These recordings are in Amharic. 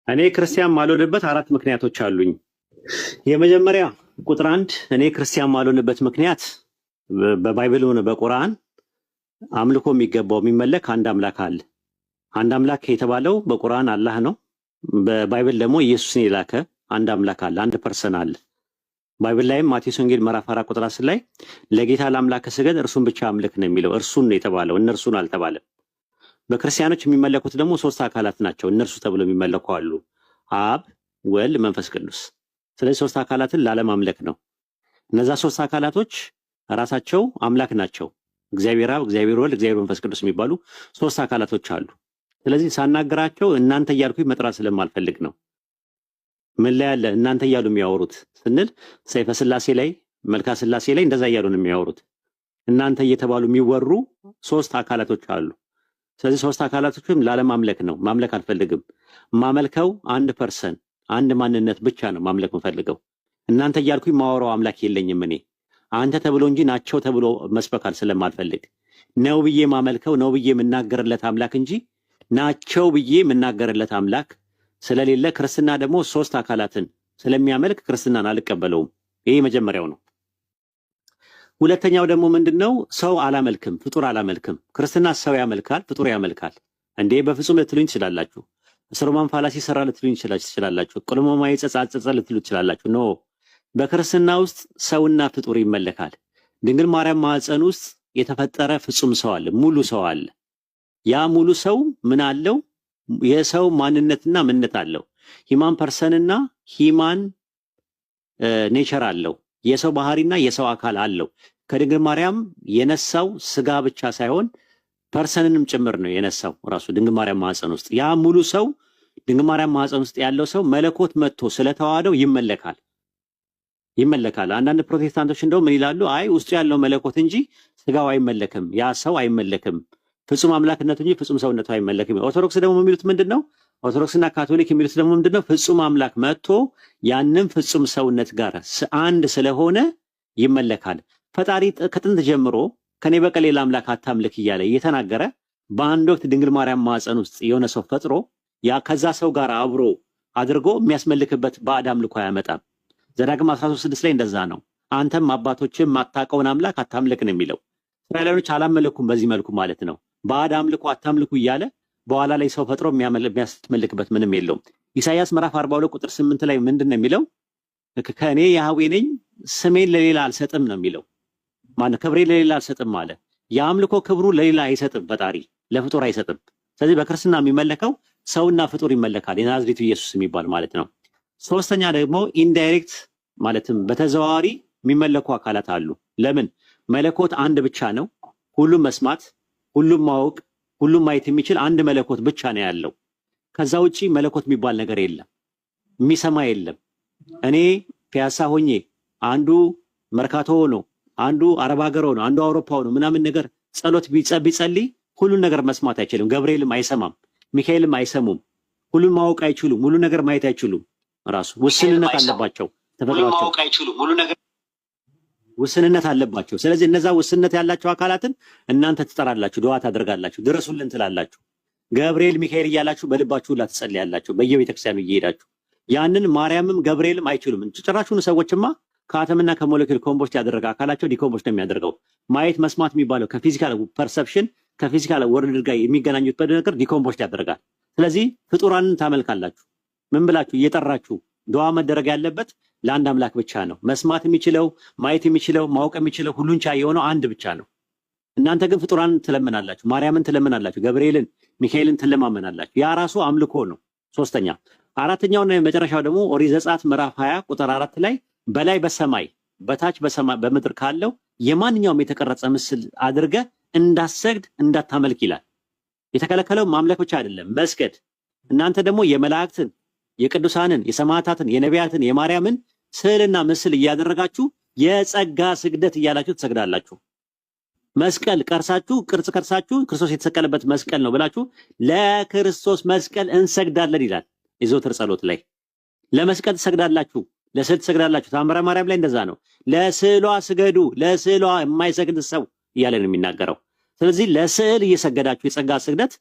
እኔ ክርስቲያን ማልሆንበት አራት ምክንያቶች አሉኝ። የመጀመሪያ ቁጥር 1፣ እኔ ክርስቲያን ማልሆንበት ምክንያት በ Bible ሆነ በቁርአን አምልኮ የሚገባው የሚመለክ አንድ አምላክ አለ። አንድ አምላክ የተባለው በቁርአን አላህ ነው። በ Bible ደግሞ ኢየሱስን የላከ አንድ አምላክ አለ፣ አንድ person አለ። Bible ላይም ማቴዎስ ወንጌል ምዕራፍ 4 ቁጥር 10 ላይ ለጌታ ለአምላክ ስገድ፣ እርሱን ብቻ አምልክ ነው የሚለው። እርሱን ነው የተባለው፣ እነርሱን አልተባለም። በክርስቲያኖች የሚመለኩት ደግሞ ሶስት አካላት ናቸው። እነርሱ ተብሎ የሚመለኩ አሉ፣ አብ፣ ወልድ፣ መንፈስ ቅዱስ። ስለዚህ ሶስት አካላትን ላለማምለክ ነው። እነዛ ሶስት አካላቶች ራሳቸው አምላክ ናቸው። እግዚአብሔር አብ፣ እግዚአብሔር ወልድ፣ እግዚአብሔር መንፈስ ቅዱስ የሚባሉ ሶስት አካላቶች አሉ። ስለዚህ ሳናገራቸው እናንተ እያልኩኝ መጥራት ስለማልፈልግ ነው። ምን ላይ ያለ እናንተ እያሉ የሚያወሩት ስንል ሰይፈ ስላሴ ላይ፣ መልካ ስላሴ ላይ እንደዛ እያሉ ነው የሚያወሩት። እናንተ እየተባሉ የሚወሩ ሶስት አካላቶች አሉ። ስለዚህ ሶስት አካላቶችም ላለማምለክ ነው። ማምለክ አልፈልግም። ማመልከው አንድ person፣ አንድ ማንነት ብቻ ነው ማምለክ የምፈልገው። እናንተ እያልኩኝ ማወራው አምላክ የለኝም። እኔ አንተ ተብሎ እንጂ ናቸው ተብሎ መስበካል ስለማልፈልግ ነው ብዬ ማመልከው ነው ብዬ የምናገርለት አምላክ እንጂ ናቸው ብዬ የምናገርለት አምላክ ስለሌለ፣ ክርስትና ደግሞ ሶስት አካላትን ስለሚያመልክ ክርስትናን አልቀበለውም። ይሄ መጀመሪያው ነው። ሁለተኛው ደግሞ ምንድን ነው? ሰው አላመልክም፣ ፍጡር አላመልክም። ክርስትና ሰው ያመልካል፣ ፍጡር ያመልካል። እንዴ በፍጹም ልትሉኝ ትችላላችሁ። ስሮማን fallacy ሰራ ልትሉኝ ትችላላችሁ። ቅልሞማዊ ጸጻጸጸ ልትሉ ትችላላችሁ። No፣ በክርስትና ውስጥ ሰውና ፍጡር ይመለካል። ድንግል ማርያም ማዕፀን ውስጥ የተፈጠረ ፍጹም ሰው አለ፣ ሙሉ ሰው አለ። ያ ሙሉ ሰው ምን አለው? የሰው ማንነትና ምንነት አለው። Human person ና human nature አለው። የሰው ባህሪና የሰው አካል አለው። ከድንግል ማርያም የነሳው ስጋ ብቻ ሳይሆን person ንም ጭምር ነው የነሳው ራሱ ድንግል ማርያም ማዕፀን ውስጥ። ያ ሙሉ ሰው ድንግል ማርያም ማዕፀን ውስጥ ያለው ሰው መለኮት መጥቶ ስለተዋሃደው ይመለካል ይመለካል። አንዳንድ ፕሮቴስታንቶች እንደው ምን ይላሉ? አይ ውስጡ ያለው መለኮት እንጂ ስጋው አይመለክም፣ ያ ሰው አይመለክም፣ ፍጹም አምላክነቱ እንጂ ፍጹም ሰውነቱ አይመለክም። ኦርቶዶክስ ደግሞ የሚሉት ምንድን ነው? ኦርቶዶክስና ካቶሊክ የሚሉት ደግሞ ምንድን ነው? ፍጹም አምላክ መጥቶ ያንን ፍጹም ሰውነት ጋር አንድ ስለሆነ ይመለካል። ፈጣሪ ከጥንት ጀምሮ ከኔ በቀር ሌላ አምላክ አታምልክ እያለ እየተናገረ በአንድ ወቅት ድንግል ማርያም ማዕፀን ውስጥ የሆነ ሰው ፈጥሮ ያ ከዛ ሰው ጋር አብሮ አድርጎ የሚያስመልክበት ባዕድ አምልኮ አያመጣም። ዘዳግም 13:6 ላይ እንደዛ ነው። አንተም አባቶችም ማታውቀውን አምላክ አታምልክ ነው የሚለው። እስራኤላውያኖች አላመለኩም በዚህ መልኩ ማለት ነው። ባዕድ አምልኮ አታምልኩ እያለ በኋላ ላይ ሰው ፈጥሮ የሚያስመልክበት ምንም የለውም። ኢሳይያስ ምዕራፍ 42 ቁጥር 8 ላይ ምንድን ነው የሚለው? ከእኔ ያህዌ ነኝ፣ ስሜን ለሌላ አልሰጥም ነው የሚለው። ማነው? ክብሬን ለሌላ አልሰጥም አለ። የአምልኮ ክብሩ ለሌላ አይሰጥም፣ ፈጣሪ ለፍጡር አይሰጥም። ስለዚህ በክርስትና የሚመለከው ሰውና ፍጡር ይመለካል፣ የናዝሬቱ ኢየሱስ የሚባል ማለት ነው። ሶስተኛ ደግሞ indirect ማለትም በተዘዋዋሪ የሚመለኩ አካላት አሉ። ለምን? መለኮት አንድ ብቻ ነው። ሁሉም መስማት፣ ሁሉም ማወቅ፣ ሁሉም ማየት የሚችል አንድ መለኮት ብቻ ነው ያለው። ከዛ ውጪ መለኮት የሚባል ነገር የለም። የሚሰማ የለም። እኔ ፒያሳ ሆኜ፣ አንዱ መርካቶ ሆኖ፣ አንዱ አረብ ሀገር ሆኖ፣ አንዱ አውሮፓ ሆኖ ምናምን ነገር ጸሎት ቢጸልይ ሁሉን ነገር መስማት አይችልም። ገብርኤልም አይሰማም፣ ሚካኤልም አይሰሙም። ሁሉን ማወቅ አይችሉም። ሁሉ ነገር ማየት አይችሉም። ራሱ ውስንነት አለባቸው። ተፈጥሯቸው ውስንነት አለባቸው። ስለዚህ እነዛ ውስንነት ያላቸው አካላትን እናንተ ትጠራላችሁ፣ ዱዓ ታደርጋላችሁ፣ ድረሱልን ትላላችሁ። ገብርኤል ሚካኤል እያላችሁ በልባችሁ ሁላ ትጸልያላችሁ፣ በየቤተክርስቲያኑ እየሄዳችሁ። ያንን ማርያምም ገብርኤልም አይችሉም። ጭራሹን ሰዎችማ ከአተምና ከሞለኪል combust ያደረገ አካላቸው decompose ነው የሚያደርገው። ማየት መስማት የሚባለው ከ physical perception ከ physical world ጋር የሚገናኙት ነገር decompose ያደርጋል። ስለዚህ ፍጡራንን ታመልካላችሁ። ምን ብላችሁ እየጠራችሁ? ዱዓ መደረግ ያለበት ለአንድ አምላክ ብቻ ነው። መስማት የሚችለው፣ ማየት የሚችለው፣ ማወቅ የሚችለው፣ ሁሉን ቻይ የሆነው አንድ ብቻ ነው። እናንተ ግን ፍጡራንን ትለምናላችሁ፣ ማርያምን ትለምናላችሁ፣ ገብርኤልን ሚካኤልን ትለማመናላችሁ። ያ ራሱ አምልኮ ነው። ሶስተኛ። አራተኛውና የመጨረሻው ደግሞ ኦሪት ዘጸአት ምዕራፍ 20 ቁጥር 4 ላይ በላይ በሰማይ በታች በሰማይ በምድር ካለው የማንኛውም የተቀረጸ ምስል አድርገህ እንዳትሰግድ እንዳታመልክ ይላል። የተከለከለው ማምለክ ብቻ አይደለም፣ መስገድ። እናንተ ደግሞ የመላእክትን፣ የቅዱሳንን፣ የሰማዕታትን፣ የነቢያትን፣ የማርያምን ስዕልና ምስል እያደረጋችሁ የጸጋ ስግደት እያላችሁ ትሰግዳላችሁ። መስቀል ቀርሳችሁ፣ ቅርጽ ቀርሳችሁ ክርስቶስ የተሰቀለበት መስቀል ነው ብላችሁ ለክርስቶስ መስቀል እንሰግዳለን ይላል የዘወትር ጸሎት ላይ። ለመስቀል ትሰግዳላችሁ፣ ለስዕል ትሰግዳላችሁ። ታምረ ማርያም ላይ እንደዛ ነው። ለስዕሏ ስገዱ፣ ለስዕሏ የማይሰግድ ሰው እያለ ነው የሚናገረው። ስለዚህ ለስዕል እየሰገዳችሁ የጸጋ ስግደት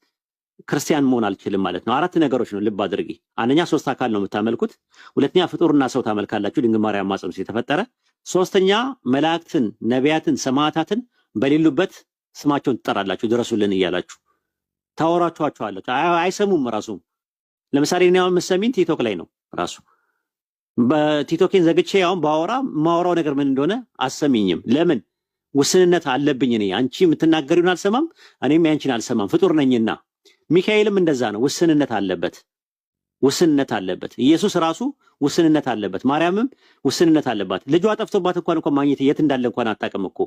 ክርስቲያን መሆን አልችልም ማለት ነው። አራት ነገሮች ነው፣ ልብ አድርጊ። አንደኛ ሶስት አካል ነው የምታመልኩት። ሁለተኛ ፍጡርና ሰው ታመልካላችሁ፣ ድንግል ማርያም ማኅፀን ውስጥ የተፈጠረ። ሶስተኛ መላእክትን፣ ነቢያትን፣ ሰማዕታትን በሌሉበት ስማቸውን ትጠራላችሁ፣ ድረሱልን እያላችሁ ታወራችኋቸዋላችሁ። አይሰሙም ራሱ። ለምሳሌ እኔ አሁን የምትሰሚኝ ቲክቶክ ላይ ነው ራሱ። በቲክቶኬን ዘግቼ አሁን ባወራ የማወራው ነገር ምን እንደሆነ አሰሚኝም። ለምን? ውስንነት አለብኝ እኔ። አንቺ የምትናገሪውን አልሰማም፣ እኔም ያንቺን አልሰማም፣ ፍጡር ነኝና። ሚካኤልም እንደዛ ነው፣ ውስንነት አለበት፣ ውስንነት አለበት። ኢየሱስ ራሱ ውስንነት አለበት። ማርያምም ውስንነት አለባት። ልጇ ጠፍቶባት እንኳን ማግኘት የት እንዳለ እንኳን አታውቅም እኮ።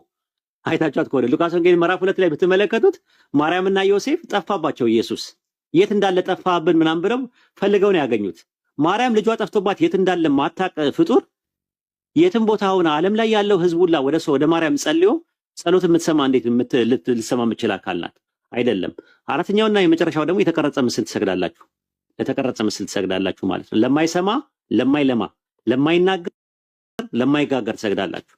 አይታችኋት ከሆነ ሉቃስ ወንጌል ምዕራፍ 2 ላይ ብትመለከቱት ማርያምና ዮሴፍ ጠፋባቸው። ኢየሱስ የት እንዳለ ጠፋብን ምናምን ብለው ፈልገው ነው ያገኙት። ማርያም ልጇ ጠፍቶባት የት እንዳለ ማታውቅ ፍጡር የትም ቦታ ሆነ ዓለም ላይ ያለው ህዝብ ሁላ ወደ ሰው ወደ ማርያም ጸልዮ ጸሎት የምትሰማ እንዴት ልትሰማ የምትችል አካል ናት? አይደለም። አራተኛውና የመጨረሻው ደግሞ የተቀረጸ ምስል ትሰግዳላችሁ። ለተቀረጸ ምስል ትሰግዳላችሁ ማለት ነው። ለማይሰማ፣ ለማይለማ፣ ለማይናገር፣ ለማይጋገር ትሰግዳላችሁ።